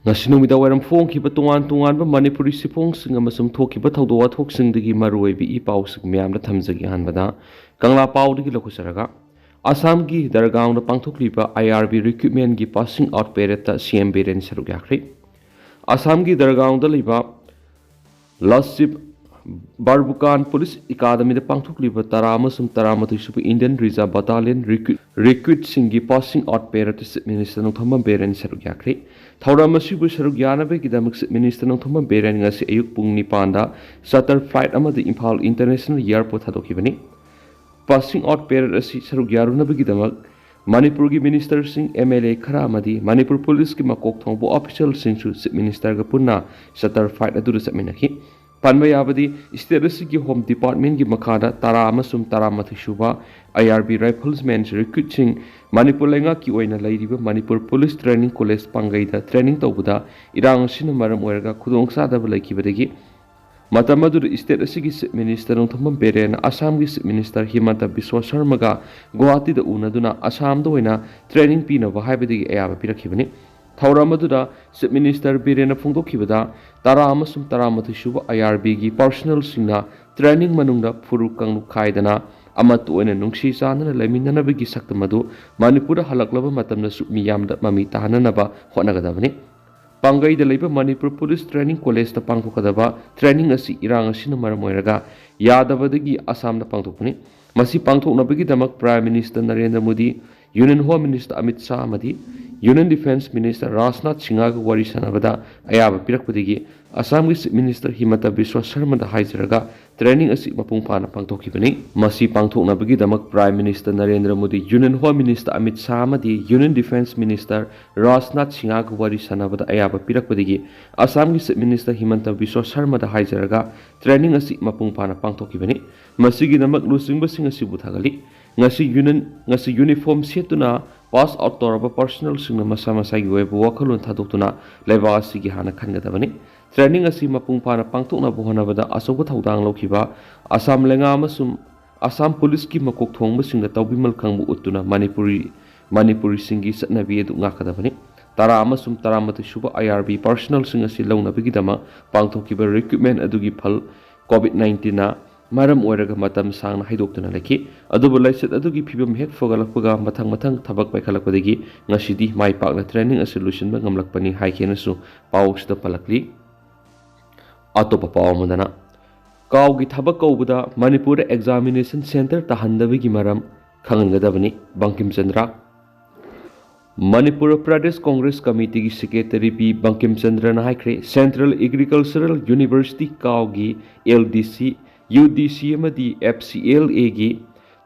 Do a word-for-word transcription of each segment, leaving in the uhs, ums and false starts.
ꯉꯁꯤ ꯅꯨꯃꯤꯗꯥꯡ ꯋꯥꯏꯔꯝ ꯐꯣꯡꯈꯤꯕ ꯇꯣꯉꯥꯟ ꯇꯣꯉꯥꯟꯕ ꯃꯅꯤꯄꯨꯔꯤ ꯁꯤꯐꯣꯡꯁꯤꯡ ꯑꯃꯁꯨꯡ ꯊꯣꯛꯈꯤꯕ ꯊꯧꯗꯣꯛ ꯋꯥꯊꯣꯛꯁꯤꯡꯗꯒꯤ ꯃꯔꯨꯑꯣꯏꯕ ꯏ ꯄꯥꯎꯁꯤꯡ ꯃꯌꯥꯝꯗ ꯊꯝꯖꯒꯦ꯫ ꯑꯍꯥꯟꯕꯗ ꯀꯪꯂꯥ ꯄꯥꯎꯗꯒꯤ ꯂꯧꯈꯠꯆꯔꯒ, ꯑꯁꯥꯝꯒꯤ ꯗꯔꯒꯥꯎꯟꯗ ꯄꯥꯡꯊꯣꯛꯂꯤꯕ IRB recruitmentꯀꯤ passing out paradeꯇ CM Biren ꯁꯔꯨꯛ ꯌꯥꯈ꯭ꯔꯦ꯫ ꯑꯁꯥꯝꯒꯤ ꯗꯔꯒꯥꯎꯟꯗ ꯂꯩꯕ ꯂꯁꯤꯞ ꯕꯥꯔꯕꯨꯀꯥꯟ ꯄꯨꯂꯤꯁ ꯑꯦꯀꯥꯗꯃꯤꯗ ꯄꯥꯡꯊꯣꯛꯂꯤꯕ ꯇꯔꯥ ꯑꯃꯁꯨꯡ ꯇꯔꯥꯃꯥꯊꯣꯏ ꯁꯨꯕ Indian Reserve Battalion recruit, recruitꯁꯤꯡꯒꯤ passing out paradeꯇ Chief Minister Nongthombam Biren ꯁꯔꯨꯛ ꯌꯥꯈ꯭ꯔꯦ꯫ ꯊꯧꯔꯝ ꯑꯁꯤꯕꯨ ꯁꯔꯨꯛ ꯌꯥꯅꯕꯒꯤꯗꯃꯛ Chief Minister ꯅꯣꯡꯊꯣꯝꯕꯝ ꯕꯤꯔꯦꯟ ꯉꯁꯤ ꯑꯌꯨꯛ ꯄꯨꯡ ꯅꯤꯄꯥꯟꯗ charter flight ꯑꯃꯗ Imphal International Airport ꯊꯥꯗꯣꯛꯈꯤꯕꯅꯤ꯫ Passing out parade ꯑꯁꯤ ꯁꯔꯨꯛ ꯌꯥꯔꯨꯅꯕꯒꯤꯗꯃꯛ ꯃꯅꯤꯄꯨꯔꯒꯤ ministerꯁꯤꯡ, MLA ꯈꯔ ꯑꯃꯗꯤ ꯃꯅꯤꯄꯨꯔ ꯄꯨꯂꯤꯁꯀꯤ ꯃꯀꯣꯛ ꯊꯣꯡꯕ officialꯁꯤꯡꯁꯨ Chief Ministerꯒ ꯄꯨꯟꯅ charter flight ꯑꯗꯨꯗ ꯆꯠꯃꯤꯟꯅꯈꯤ꯫ ꯄꯟꯕ ꯌꯥꯕꯗꯤ, state ꯑꯁꯤꯒꯤ Home Departmentꯀꯤ ꯃꯈꯥꯗ ꯇꯔꯥ ꯑꯃꯁꯨꯡ ꯇꯔꯥꯃꯥꯊꯣꯏ ꯁꯨꯕ IRB Riflesmen's recruitꯁꯤꯡ ꯃꯅꯤꯄꯨꯔ ꯂꯩꯉꯥꯛꯀꯤ ꯑꯣꯏꯅ ꯂꯩꯔꯤꯕ ꯃꯅꯤꯄꯨꯔ ꯄꯨꯂꯤꯁ ꯇ꯭ꯔꯦꯅꯤꯡ ꯀꯣꯂꯦꯖ ꯄꯥꯡꯒꯩꯗ ꯇ꯭ꯔꯦꯅꯤꯡ ꯇꯧꯕꯗ ꯏꯔꯥꯡ ꯑꯁꯤꯅ ꯃꯔꯝ ꯑꯣꯏꯔꯒ ꯈꯨꯗꯣꯡꯆꯥꯗꯕ ꯂꯩꯈꯤꯕꯗꯒꯤ ꯃꯇꯝ ꯑꯗꯨꯗ state ꯑꯁꯤꯒꯤ Chief Minister ꯅꯣꯡꯊꯣꯝꯕꯝ ꯕꯤꯔꯦꯟꯅ ꯑꯁꯥꯝꯒꯤ Chief Minister ꯍꯤꯃꯟꯇ ꯕꯤꯁ꯭ꯋ ꯁꯔꯃꯒ ꯒꯨꯋꯥꯍꯥꯇꯤꯗ ꯎꯅꯗꯨꯅ ꯑꯁꯥꯝꯗ ꯑꯣꯏꯅ ꯇ꯭ꯔꯦꯅꯤꯡ ꯄꯤꯅꯕ ꯍꯥꯏꯕꯗꯒꯤ ꯑꯌꯥꯕ ꯄꯤꯔꯛꯈꯤꯕꯅꯤ꯫ ꯊꯧꯔꯝ ꯑꯗꯨꯗ Chief Minister ꯕꯤꯔꯦꯟꯅ ꯐꯣꯡꯗꯣꯛꯈꯤꯕꯗ, ꯇꯔꯥ ꯑꯃꯁꯨꯡ ꯇꯔꯥꯃꯥꯊꯣꯏ ꯁꯨꯕ IRBꯒꯤ personnelꯁꯤꯡꯅ ꯇ꯭ꯔꯦꯅꯤꯡ ꯃꯅꯨꯡꯗ ꯐꯨꯔꯨ ꯀꯥꯡꯂꯨꯞ ꯈꯥꯏꯗꯅ ꯑꯃꯠꯇ ꯑꯣꯏꯅ ꯅꯨꯡꯁꯤ ꯆꯥꯟꯅꯅ ꯂꯩꯃꯤꯟꯅꯅꯕꯒꯤ ꯁꯛꯇꯝ ꯑꯗꯨ ꯃꯅꯤꯄꯨꯔꯗ ꯍꯜꯂꯛꯂꯕ ꯃꯇꯝꯗꯁꯨ ꯃꯤꯌꯥꯝꯗ ꯃꯃꯤ ꯇꯥꯍꯟꯅꯅꯕ ꯍꯣꯠꯅꯒꯗꯕꯅꯤ꯫ ꯄꯥꯡꯒꯩꯗ ꯂꯩꯕ ꯃꯅꯤꯄꯨꯔ ꯄꯨꯂꯤꯁ ꯇ꯭ꯔꯦꯅꯤꯡ ꯀꯣꯂꯦꯖꯇ ꯄꯥꯡꯊꯣꯛꯀꯗꯕ ꯇ꯭ꯔꯦꯅꯤꯡ ꯑꯁꯤ ꯏꯔꯥꯡ ꯑꯁꯤꯅ ꯃꯔꯝ ꯑꯣꯏꯔꯒ ꯌꯥꯗꯕꯗꯒꯤ ꯑꯁꯥꯝꯗ ꯄꯥꯡꯊꯣꯛꯄꯅꯤ꯫ ꯃꯁꯤ ꯄꯥꯡꯊꯣꯛꯅꯕꯒꯤꯗꯃꯛ Prime Minister Narendra Modi, Union Home Minister Amit Shah ꯑꯃꯗꯤ Union Defence Minister ꯔꯥꯖꯅꯥꯊ ꯁꯤꯡꯍꯒ ꯋꯥꯔꯤ ꯁꯥꯟꯅꯕꯗ ꯑꯌꯥꯕ ꯄꯤꯔꯛꯄꯗꯒꯤ ꯑꯁꯥꯝꯒꯤ Chief Minister ꯍꯤꯃꯟꯇ ꯕꯤꯁ꯭ꯋ ꯁꯔꯃꯗ ꯍꯥꯏꯖꯔꯒ ꯇ꯭ꯔꯦꯅꯤꯡ ꯑꯁꯤ ꯃꯄꯨꯡ ꯐꯥꯅ ꯄꯥꯡꯊꯣꯛꯈꯤꯕꯅꯤ꯫ ꯃꯁꯤ ꯄꯥꯡꯊꯣꯛꯅꯕꯒꯤꯗꯃꯛ Prime Minister Narendra Modi, Union Home Minister Amit Shah ꯑꯃꯗꯤ Union Defence Minister ꯔꯥꯖꯅꯥꯊ ꯁꯤꯡꯍꯒ ꯋꯥꯔꯤ ꯁꯥꯟꯅꯕꯗ ꯑꯌꯥꯕ ꯄꯤꯔꯛꯄꯗꯒꯤ ꯑꯁꯥꯝꯒꯤ Chief Minister ꯍꯤꯃꯟꯇ ꯕꯤꯁ꯭ꯋ ꯁꯔꯃꯗ ꯍꯥꯏꯖꯔꯒ ꯇ꯭ꯔꯦꯅꯤꯡ ꯑꯁꯤ ꯃꯄꯨꯡ ꯐꯥꯅ ꯄꯥꯡꯊꯣꯛꯈꯤꯕꯅꯤ꯫ ꯃꯁꯤꯒꯤꯗꯃꯛ ꯂꯨꯆꯤꯡꯕꯁꯤꯡ ꯑꯁꯤꯕꯨ ꯊꯥꯒꯠꯂꯤ꯫ ꯉꯁꯤ ꯌꯨꯅꯤꯌꯟ, ꯉꯁꯤ ꯌꯨꯅꯤꯐꯣꯔꯝ ꯁꯦꯠꯇꯨꯅ pass out ꯇꯧꯔꯕ personnelꯁꯤꯡꯅ ꯃꯁꯥ ꯃꯁꯥꯒꯤ ꯑꯣꯏꯕ ꯋꯥꯈꯜꯂꯣꯟ ꯊꯥꯗꯣꯛꯇꯨꯅ ꯂꯩꯕꯥꯛ ꯑꯁꯤꯒꯤ ꯍꯥꯟꯅ ꯈꯟꯒꯗꯕꯅꯤ꯫ ꯇ꯭ꯔꯦꯅꯤꯡ ꯑꯁꯤ ꯃꯄꯨꯡ ꯐꯥꯅ ꯄꯥꯡꯊꯣꯛꯅꯕ ꯍꯣꯠꯅꯕꯗ ꯑꯆꯧꯕ ꯊꯧꯗꯥꯡ ꯂꯧꯈꯤꯕ ꯑꯁꯥꯝ ꯂꯩꯉꯥꯛ ꯑꯃꯁꯨꯡ ꯑꯁꯥꯝ ꯄꯨꯂꯤꯁꯀꯤ ꯃꯀꯣꯛ ꯊꯣꯡꯕꯁꯤꯡꯗ ꯇꯧꯕꯤꯃꯜ ꯈꯪꯕ ꯎꯠꯇꯨꯅ ꯃꯅꯤꯄꯨꯔꯤ, ꯃꯅꯤꯄꯨꯔꯤꯁꯤꯡꯒꯤ ꯆꯠꯅꯕꯤ ꯑꯗꯨ ꯉꯥꯛꯀꯗꯕꯅꯤ꯫ ꯇꯔꯥ ꯑꯃꯁꯨꯡ ꯇꯔꯥꯃꯥꯊꯣꯏ ꯁꯨꯕ IRB personnelꯁꯤꯡ ꯑꯁꯤ ꯂꯧꯅꯕꯒꯤꯗꯃꯛ ꯄꯥꯡꯊꯣꯛꯈꯤꯕ recruitment ꯑꯗꯨꯒꯤ ꯐꯜ COVID nineteenꯅ ꯃꯔꯝ ꯑꯣꯏꯔꯒ ꯃꯇꯝ ꯁꯥꯡꯅ ꯍꯩꯗꯣꯛꯇꯨꯅ ꯂꯩꯈꯤ꯫ ꯑꯗꯨꯕꯨ ꯂꯥꯏꯆꯠ ꯑꯗꯨꯒꯤ ꯐꯤꯕꯝ ꯍꯦꯛ ꯐꯒꯠꯂꯛꯄꯒ ꯃꯊꯪ ꯃꯊꯪ ꯊꯕꯛ ꯄꯥꯏꯈꯠꯂꯛꯄꯗꯒꯤ ꯉꯁꯤꯗꯤ ꯃꯥꯏ ꯄꯥꯛꯅ training ꯑꯁꯤ ꯂꯣꯏꯁꯤꯟꯕ ꯉꯝꯂꯛꯄꯅꯤ ꯍꯥꯏꯈꯤꯅꯁꯨ ꯄꯥꯎ ꯑꯁꯤꯗ ꯄꯜꯂꯛꯂꯤ꯫ ꯑꯇꯣꯞꯄ ꯄꯥꯎ ꯑꯃꯗꯅ, ꯀꯥꯎꯒꯤ ꯊꯕꯛ ꯀꯧꯕꯗ ꯃꯅꯤꯄꯨꯔꯗ examination centre ꯇꯥꯍꯟꯗꯕꯒꯤ ꯃꯔꯝ ꯈꯪꯍꯟꯒꯗꯕꯅꯤ, ꯕꯪꯀꯤꯝ ꯆꯟꯗ꯭ꯔ꯫ ꯃꯅꯤꯄꯨꯔ ꯄ꯭ꯔꯗꯦꯁ ꯀꯣꯡꯒ꯭ꯔꯦꯁ ꯀꯃꯤꯇꯤꯒꯤ ꯁꯦꯀ꯭ꯔꯦꯇꯔꯤ ꯄꯤ ꯕꯪꯀꯤꯝ ꯆꯟꯗ꯭ꯔꯅ ꯍꯥꯏꯈ꯭ꯔꯦ, Central Agricultural University ꯀꯥꯎꯒꯤ LDC, UDC ꯑꯃꯗꯤ FCLAꯒꯤ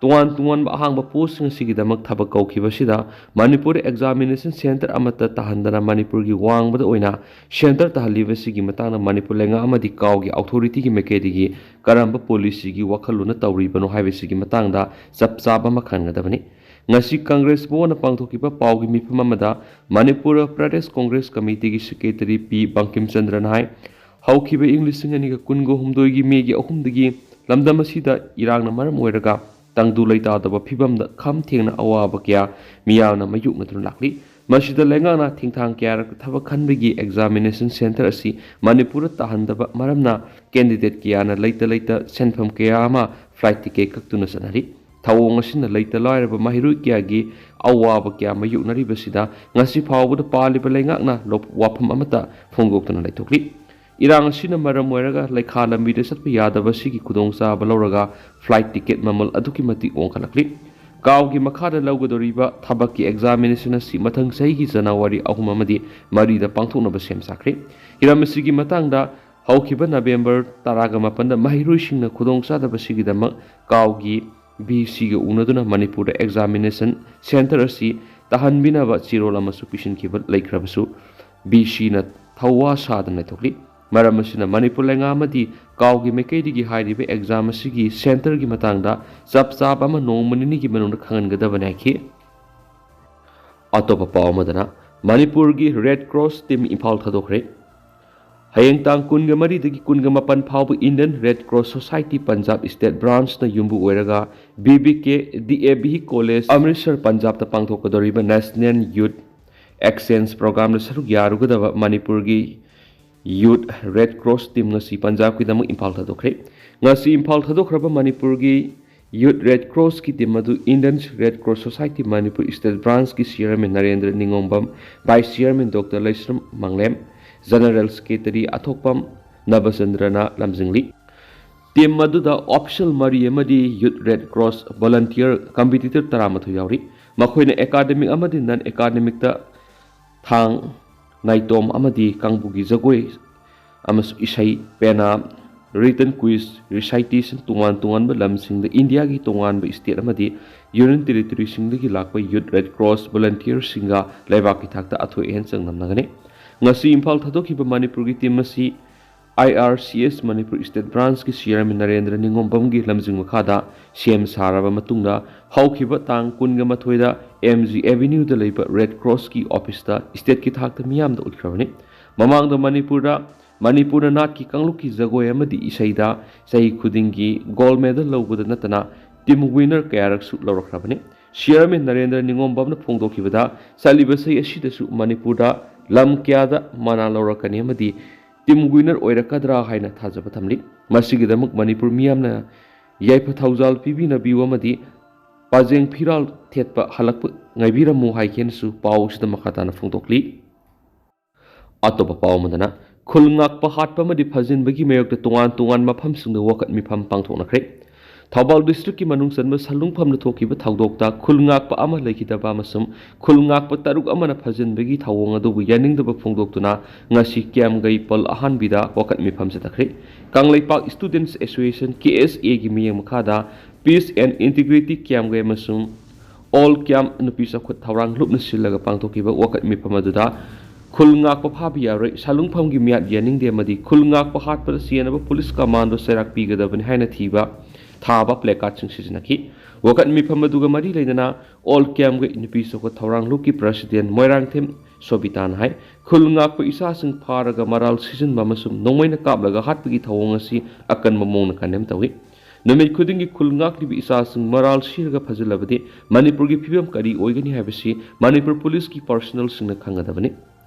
ꯇꯣꯉꯥꯟ ꯇꯣꯉꯥꯟꯕ ꯑꯍꯥꯡꯕ ꯄꯣꯁꯁꯤꯡ ꯑꯁꯤꯒꯤꯗꯃꯛ ꯊꯕꯛ ꯀꯧꯈꯤꯕꯁꯤꯗ ꯃꯅꯤꯄꯨꯔ examination centre ꯑꯃꯠꯇ ꯇꯥꯍꯟꯗꯅ ꯃꯅꯤꯄꯨꯔꯒꯤ ꯋꯥꯡꯃꯗ ꯑꯣꯏꯅ centre ꯇꯥꯍꯜꯂꯤꯕꯁꯤꯒꯤ ꯃꯇꯥꯡꯗ ꯃꯅꯤꯄꯨꯔ ꯂꯩꯉꯥꯛ ꯑꯃꯗꯤ ꯀꯥꯎꯒꯤ authorityꯒꯤ ꯃꯥꯏꯀꯩꯗꯒꯤ ꯀꯔꯝꯕ policyꯒꯤ ꯋꯥꯈꯜꯂꯣꯟꯅ ꯇꯧꯔꯤꯕꯅꯣ ꯍꯥꯏꯕꯁꯤꯒꯤ ꯃꯇꯥꯡꯗ ꯆꯞ ꯆꯥꯕ ꯑꯃ ꯈꯪꯒꯗꯕꯅꯤ꯫ ꯉꯁꯤ ꯀꯪꯒ꯭ꯔꯦꯁ ꯚꯋꯟꯗ ꯄꯥꯡꯊꯣꯛꯈꯤꯕ ꯄꯥꯎꯒꯤ ꯃꯤꯐꯝ ꯑꯃꯗ ꯃꯅꯤꯄꯨꯔ ꯄ꯭ꯔꯗꯦꯁ ꯀꯣꯡꯒ꯭ꯔꯦꯁ ꯀꯃꯤꯇꯤꯒꯤ ꯁꯦꯀ꯭ꯔꯦꯇꯔꯤ ꯄꯤ ꯕꯪꯀꯤꯝ ꯆꯟꯗ꯭ꯔꯅ ꯍꯥꯏ, ꯍꯧꯈꯤꯕ ꯏꯪ ꯂꯤꯁꯤꯡ ꯑꯅꯤꯒ ꯀꯨꯟꯒ ꯍꯨꯝꯗꯣꯏꯒꯤ ꯃꯦꯒꯤ ꯑꯍꯨꯝꯗꯒꯤ ꯂꯝꯗꯝ ꯑꯁꯤꯗ ꯏꯔꯥꯡꯅ ꯃꯔꯝ ꯑꯣꯏꯔꯒ ꯇꯪꯗꯨ ꯂꯩꯇꯥꯗꯕ ꯐꯤꯕꯝꯗ ꯈꯝ ꯊꯦꯡꯅ ꯑꯋꯥꯕ ꯀꯌꯥ ꯃꯤꯌꯥꯝꯅ ꯃꯥꯌꯣꯛꯅꯗꯨꯅ ꯂꯥꯛꯂꯤ꯫ ꯃꯁꯤꯗ ꯂꯩꯉꯥꯛꯅ ꯊꯤꯡꯊꯥꯡ ꯀꯌꯥꯔꯛ ꯊꯕꯛ ꯈꯟꯕꯒꯤ examination centre ꯑꯁꯤ ꯃꯅꯤꯄꯨꯔꯗ ꯇꯥꯍꯟꯗꯕ ꯃꯔꯝꯅ candidate ꯀꯌꯥꯅ ꯂꯩꯇ ꯂꯩꯇ ꯁꯦꯟꯐꯝ ꯀꯌꯥ ꯑꯃ flight ticket ꯀꯛꯇꯨꯅ ꯆꯠꯅꯔꯤ꯫ ꯊꯧꯑꯣꯡ ꯑꯁꯤꯅ ꯂꯩꯇ ꯂꯥꯏꯔꯕ ꯃꯍꯩꯔꯣꯏ ꯀꯌꯥꯒꯤ ꯑꯋꯥꯕ ꯀꯌꯥ ꯃꯥꯌꯣꯛꯅꯔꯤꯕꯁꯤꯗ ꯉꯁꯤ ꯐꯥꯎꯕꯗ ꯄꯥꯜꯂꯤꯕ ꯂꯩꯉꯥꯛꯅ ꯂꯣꯞ-, ꯋꯥꯐꯝ ꯑꯃꯠꯇ ꯐꯣꯡꯗꯣꯛꯇꯨꯅ ꯂꯩꯊꯣꯛꯂꯤ꯫ ꯏꯔꯥꯡ ꯑꯁꯤꯅ ꯃꯔꯝ ꯑꯣꯏꯔꯒ ꯂꯩꯈꯥ ꯂꯝꯕꯤꯗ ꯆꯠꯄ ꯌꯥꯗꯕ ꯑꯁꯤꯒꯤ ꯈꯨꯗꯣꯡꯆꯥꯕ ꯂꯧꯔꯒ flight ticket ꯃꯃꯜ ꯑꯗꯨꯛꯀꯤ ꯃꯇꯤꯛ ꯋꯥꯡꯈꯠꯂꯛꯂꯤ꯫ ꯀꯥꯎꯒꯤ ꯃꯈꯥꯗ ꯂꯧꯒꯗꯧꯔꯤꯕ ꯊꯕꯛꯀꯤ examination ꯑꯁꯤ ꯃꯊꯪ ꯆꯍꯤꯒꯤ ꯖꯅꯋꯥꯔꯤ ꯑꯍꯨꯝ ꯑꯃꯗꯤ ꯃꯔꯤꯗ ꯄꯥꯡꯊꯣꯛꯅꯕ ꯁꯦꯝ ꯁꯥꯈ꯭ꯔꯦ꯫ ꯍꯤꯔꯝ ꯑꯁꯤꯒꯤ ꯃꯇꯥꯡꯗ ꯍꯧꯈꯤꯕ ꯅꯕꯦꯝꯕꯔ ꯇꯔꯥꯒ ꯃꯥꯄꯟꯗ ꯃꯍꯩꯔꯣꯏꯁꯤꯡꯅ ꯈꯨꯗꯣꯡꯆꯥꯗꯕꯁꯤꯒꯤꯗꯃꯛ ꯀꯥꯎꯒꯤ VCꯒ ꯎꯅꯗꯨꯅ ꯃꯅꯤꯄꯨꯔꯗ examination centre ꯑꯁꯤ ꯇꯥꯍꯟꯕꯤꯅꯕ ꯆꯦꯔꯣꯜ ꯑꯃꯁꯨ ꯄꯤꯁꯤꯟꯈꯤꯕ ꯂꯩꯈ꯭ꯔꯕꯁꯨ, VCꯅ ꯊꯧꯋꯥ ꯁꯥꯗꯅ ꯂꯩꯊꯣꯛꯂꯤ꯫ ꯃꯔꯝ ꯑꯁꯤꯅ ꯃꯅꯤꯄꯨꯔ ꯂꯩꯉꯥꯛ ꯑꯃꯗꯤ ꯀꯥꯎꯒꯤ ꯃꯥꯏꯀꯩꯗꯒꯤ ꯍꯥꯏꯔꯤꯕ exam ꯑꯁꯤꯒꯤ centreꯒꯤ ꯃꯇꯥꯡꯗ ꯆꯞ ꯆꯥꯕ ꯑꯃ ꯅꯣꯡꯃ ꯅꯤꯅꯤꯒꯤ ꯃꯅꯨꯡꯗ ꯈꯪꯍꯟꯒꯗꯕꯅꯤ ꯍꯥꯏꯈꯤ꯫ ꯑꯇꯣꯞꯄ ꯄꯥꯎ ꯑꯃꯗꯅ, ꯃꯅꯤꯄꯨꯔꯒꯤ Red Cross team ꯏꯝꯐꯥꯜ ꯊꯥꯗꯣꯛꯈ꯭ꯔꯦ꯫ ꯍꯌꯦꯡ ꯇꯥꯡ ꯀꯨꯟꯒ ꯃꯔꯤꯗꯒꯤ ꯀꯨꯟꯒ ꯃꯥꯄꯟ ꯐꯥꯎꯕ Indian Red Cross Society Punjab State Branchꯅ ꯌꯨꯝꯕꯨ ꯑꯣꯏꯔꯒ BBK DAV College, Amritsar, ꯄꯟꯖꯥꯕꯇ ꯄꯥꯡꯊꯣꯛꯀꯗꯧꯔꯤꯕ National Youth exchange programꯗ ꯁꯔꯨꯛ ꯌꯥꯔꯨꯒꯗꯕ ꯃꯅꯤꯄꯨꯔꯒꯤ Youth Red Cross team ꯉꯁꯤ ꯄꯟꯖꯥꯕꯀꯤꯗꯃꯛ ꯏꯝꯐꯥꯜ ꯊꯥꯗꯣꯛꯈ꯭ꯔꯦ꯫ ꯉꯁꯤ ꯏꯝꯐꯥꯜ ꯊꯥꯗꯣꯛꯈ꯭ꯔꯕ ꯃꯅꯤꯄꯨꯔꯒꯤ Youth Red Crossꯀꯤ team ꯑꯗꯨ Indian Red Cross Society Manipur State Branchꯀꯤ chairman Narendra ꯅꯤꯉꯣꯝꯕꯝ, vice chairman Doctor ꯂꯩꯁ꯭ꯔꯝ ꯃꯪꯂꯦꯝ, general secretary ꯑꯊꯣꯛꯄꯝ ꯅꯕꯆꯟꯗ꯭ꯔꯅ ꯂꯝꯖꯤꯡꯂꯤ꯫ Team ꯑꯗꯨꯗ official ꯃꯔꯤ ꯑꯃꯗꯤ Youth Red Cross volunteer competitor ꯇꯔꯥꯃꯥꯊꯣꯏ ꯌꯥꯎꯔꯤ꯫ ꯃꯈꯣꯏꯅ academic ꯑꯃꯗꯤ non academicꯇ ꯊꯥꯡ, ꯅꯥꯏꯇꯣꯝ ꯑꯃꯗꯤ ꯀꯥꯡꯕꯨꯒꯤ ꯖꯒꯣꯏ ꯑꯃꯁꯨꯡ ꯏꯁꯩ, ꯄꯦꯅꯥ, written quiz, recitation, ꯇꯣꯉꯥꯟ ꯇꯣꯉꯥꯟꯕ ꯂꯝꯁꯤꯡꯗ ꯏꯟꯗꯤꯌꯥꯒꯤ ꯇꯣꯉꯥꯟꯕ state ꯑꯃꯗꯤ union territoryꯁꯤꯡꯗꯒꯤ ꯂꯥꯛꯄ Youth Red Cross volunteerꯁꯤꯡꯒ ꯂꯩꯕꯥꯛꯀꯤ ꯊꯥꯛꯇ ꯑꯊꯣꯏ ꯑꯍꯦꯟ ꯆꯥꯡꯗꯝꯅꯒꯅꯤ꯫ ꯉꯁꯤ ꯏꯝꯐꯥꯜ ꯊꯥꯗꯣꯛꯈꯤꯕ ꯃꯅꯤꯄꯨꯔꯒꯤ team ꯑꯁꯤ I R C S Manipur State Branchꯀꯤ chairman Narendra ꯅꯤꯉꯣꯝꯕꯝꯒꯤ ꯂꯝꯖꯤꯡ ꯃꯈꯥꯗ ꯁꯦꯝ ꯁꯥꯔꯕ ꯃꯇꯨꯡꯗ ꯍꯧꯈꯤꯕ ꯇꯥꯡ ꯀꯨꯟꯒ ꯃꯥꯊꯣꯏꯗ M G Avenueꯗ ꯂꯩꯕ Red Crossꯀꯤ officeꯇ stateꯀꯤ ꯊꯥꯛꯇ ꯃꯤꯌꯥꯝꯗ ꯎꯠꯈ꯭ꯔꯕꯅꯤ꯫ ꯃꯃꯥꯡꯗ ꯃꯅꯤꯄꯨꯔꯗ, ꯃꯅꯤꯄꯨꯔꯅ ꯅꯥꯠꯀꯤ ꯀꯥꯡꯂꯨꯞꯀꯤ ꯖꯒꯣꯏ ꯑꯃꯗꯤ ꯏꯁꯩꯗ ꯆꯍꯤ ꯈꯨꯗꯤꯡꯒꯤ gold medal ꯂꯧꯕꯗ ꯅꯠꯇꯅ team winner ꯀꯌꯥꯔꯛꯁꯨ ꯂꯧꯔꯛꯈ꯭ꯔꯕꯅꯤ꯫ Chairman ꯅꯔꯦꯟꯗ꯭ꯔ ꯅꯤꯉꯣꯝꯕꯝꯅ ꯐꯣꯡꯗꯣꯛꯈꯤꯕꯗ, ꯆꯠꯂꯤꯕ ꯆꯍꯤ ꯑꯁꯤꯗꯁꯨ ꯃꯅꯤꯄꯨꯔꯗ ꯂꯝ ꯀꯌꯥꯗ ꯃꯅꯥ ꯂꯧꯔꯛꯀꯅꯤ ꯑꯃꯗꯤ team winner ꯑꯣꯏꯔꯛꯀꯗ꯭ꯔꯥ ꯍꯥꯏꯅ ꯊꯥꯖꯕ ꯊꯝꯂꯤ꯫ ꯃꯁꯤꯒꯤꯗꯃꯛ ꯃꯅꯤꯄꯨꯔ ꯃꯤꯌꯥꯝꯅ ꯌꯥꯏꯐ ꯊꯧꯖꯥꯜ ꯄꯤꯕꯤꯅꯕꯤꯌꯨ ꯑꯃꯗꯤ ꯄꯥꯖꯦꯡ ꯐꯤꯔꯥꯜ ꯊꯦꯠꯄ ꯍꯜꯂꯛꯄ ꯉꯥꯏꯕꯤꯔꯝꯃꯨ ꯍꯥꯏꯈꯤꯅꯁꯨ ꯄꯥꯎ ꯑꯁꯤꯗ ꯃꯈꯥ ꯇꯥꯅ ꯐꯣꯡꯗꯣꯛꯂꯤ꯫ ꯑꯇꯣꯞꯄ ꯄꯥꯎ ꯑꯃꯗꯅ, ꯈꯨꯜ ꯉꯥꯛꯄ ꯍꯥꯠꯄ ꯑꯃꯗꯤ ꯐꯥꯖꯤꯟꯕꯒꯤ ꯃꯥꯌꯣꯛꯇ ꯇꯣꯉꯥꯟ ꯇꯣꯉꯥꯟꯕ ꯃꯐꯝꯁꯤꯡꯗ ꯋꯥꯀꯠ ꯃꯤꯐꯝ ꯄꯥꯡꯊꯣꯛꯅꯈ꯭ꯔꯦ꯫ ꯊꯧꯕꯥꯜ districtꯀꯤ ꯃꯅꯨꯡ ꯆꯟꯕ ꯁꯂꯨꯡꯐꯝꯗ ꯊꯣꯛꯈꯤꯕ ꯊꯧꯗꯣꯛꯇ ꯈꯨꯜ ꯉꯥꯛꯄ ꯑꯃ ꯂꯩꯈꯤꯗꯕ ꯑꯃꯁꯨꯡ ꯈꯨꯜ ꯉꯥꯛꯄ ꯇꯔꯨꯛ ꯑꯃꯅ ꯐꯥꯖꯤꯟꯕꯒꯤ ꯊꯧꯑꯣꯡ ꯑꯗꯨꯕꯨ ꯌꯥꯅꯤꯡꯗꯕ ꯐꯣꯡꯗꯣꯛꯇꯨꯅ ꯉꯁꯤ ꯀꯤꯌꯥꯝꯒꯩ ꯄꯜ ꯑꯍꯥꯟꯕꯤꯗ ꯋꯥꯀꯠ ꯃꯤꯐꯝ ꯆꯠꯊꯈ꯭ꯔꯦ꯫ Kangleipak Students Association, K S Aꯒꯤ ꯃꯤꯠꯌꯦꯡ ꯃꯈꯥꯗ Peace and Integrity ꯀꯤꯌꯥꯝꯒꯩ ꯑꯃꯁꯨꯡ All Camp ꯅꯨꯄꯤ ꯆꯥꯎꯈꯠ ꯊꯧꯔꯥꯡ ꯂꯨꯞꯅ ꯁꯤꯜꯂꯒ ꯄꯥꯡꯊꯣꯛꯈꯤꯕ ꯋꯥꯀꯠ ꯃꯤꯐꯝ ꯑꯗꯨꯗ ꯈꯨꯜ ꯉꯥꯛꯄ ꯐꯥꯕ ꯌꯥꯔꯣꯏ, ꯁꯥꯂꯨꯡꯐꯝꯒꯤ ꯃꯤꯌꯥꯠ ꯌꯥꯅꯤꯡꯗꯦ ꯑꯃꯗꯤ ꯈꯨꯜ ꯉꯥꯛꯄ ꯍꯥꯠꯄꯗ ꯆꯦꯟꯅꯕ police commando ꯆꯩꯔꯥꯛ ꯄꯤꯒꯗꯕꯅꯤ ꯍꯥꯏꯅ ꯊꯤꯕ ꯊꯥꯕ placardꯁꯤꯡ ꯁꯤꯖꯤꯟꯅꯈꯤ꯫ ꯋꯥꯀꯠ ꯃꯤꯐꯝ ꯑꯗꯨꯒ ꯃꯔꯤ ꯂꯩꯅꯅ All Campꯒꯤ ꯅꯨꯄꯤ ꯆꯥꯎꯈꯠ ꯊꯧꯔꯥꯡ ꯂꯨꯞꯀꯤ president ꯃꯣꯏꯔꯥꯡꯊꯦꯝ ꯁꯣꯕꯤꯇꯥꯅ ꯍꯥꯏ, ꯈꯨꯜ ꯉꯥꯛꯄ ꯏꯆꯥꯁꯤꯡ ꯐꯥꯔꯒ ꯃꯔꯥꯜ ꯁꯤꯖꯤꯟꯕ ꯑꯃꯁꯨꯡ ꯅꯣꯡꯃꯩꯅ ꯀꯥꯞꯂꯒ ꯍꯥꯠꯄꯒꯤ ꯊꯧꯑꯣꯡ ꯑꯁꯤ ꯑꯀꯟꯕ ꯃꯑꯣꯡꯗ condemn ꯇꯧꯏ꯫ ꯅꯨꯃꯤꯠ ꯈꯨꯗꯤꯡꯒꯤ ꯈꯨꯜ ꯉꯥꯛꯂꯤꯕ ꯏꯆꯥꯁꯤꯡ ꯃꯔꯥꯜ ꯁꯤꯔꯒ ꯐꯖꯤꯜꯂꯕꯗꯤ ꯃꯅꯤꯄꯨꯔꯒꯤ ꯐꯤꯕꯝ ꯀꯔꯤ ꯑꯣꯏꯒꯅꯤ ꯍꯥꯏꯕꯁꯤ ꯃꯅꯤꯄꯨꯔ ꯄꯨꯂꯤꯁꯀꯤ ꯄꯥꯔꯁꯅꯦꯜꯁꯤꯡꯅ ꯈꯪꯒꯗꯕꯅꯤ꯫